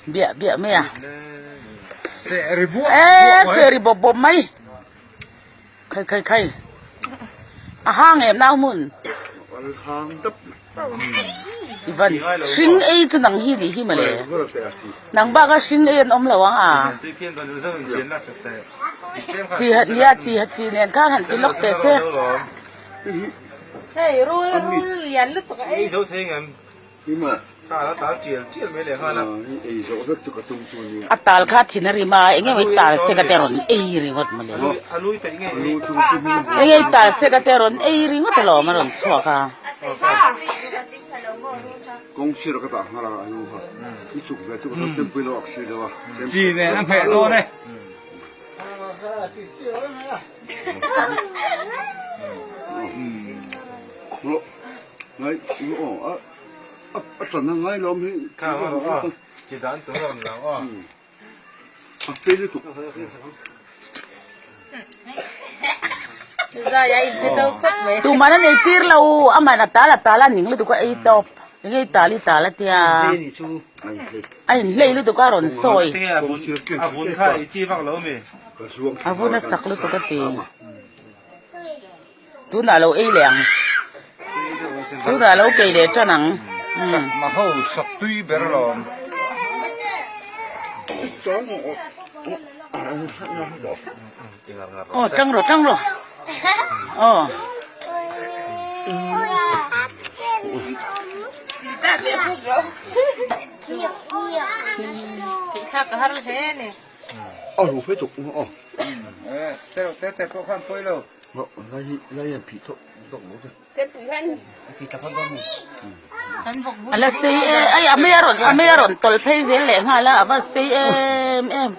Biah biah mai a. Eee seh ri bawp bawp mai. Khai khai khai. A hang em nau hmun. Ivan hring ei chu nang hi nih hi mawle. Nang bak a hring ei an awm lo ang a. Chi hat nia chi hat chi nen khan han ti lawk teh se. Hei rul rul lian lutuk a ei. A tal kha thin a rim a, eng emaw i tal sek a te rawn ei ringawt mawle. Eng emaw i tal sek a te rawn ei ringawt alawm a rawn chhuak a. A tan a ngai lo hi chi dan tur a rawn lang aw. A fei lutuk. Tuman a nei tir lo aman a tal a tal a ning lutuk a ei tawp eng nge i tal i tal a tia a inhlei lutuk a rawn sawi A vun kha i chi vak lo mi. A vun a sak lutuk a ti. Tunah lo ei leh ang. Tunah lo kei leh tan ang. Chakma ho sak tui ber alawm. Aw tang rawh tang rawh. Aw. Thla ka har hle ni. A ru fe tuk aw. Eh, te te te pawh khan pawi lo. A la sei em ai a mei a rawn a mei a rawn tawlh phei zel leh nghal a a va sei em em.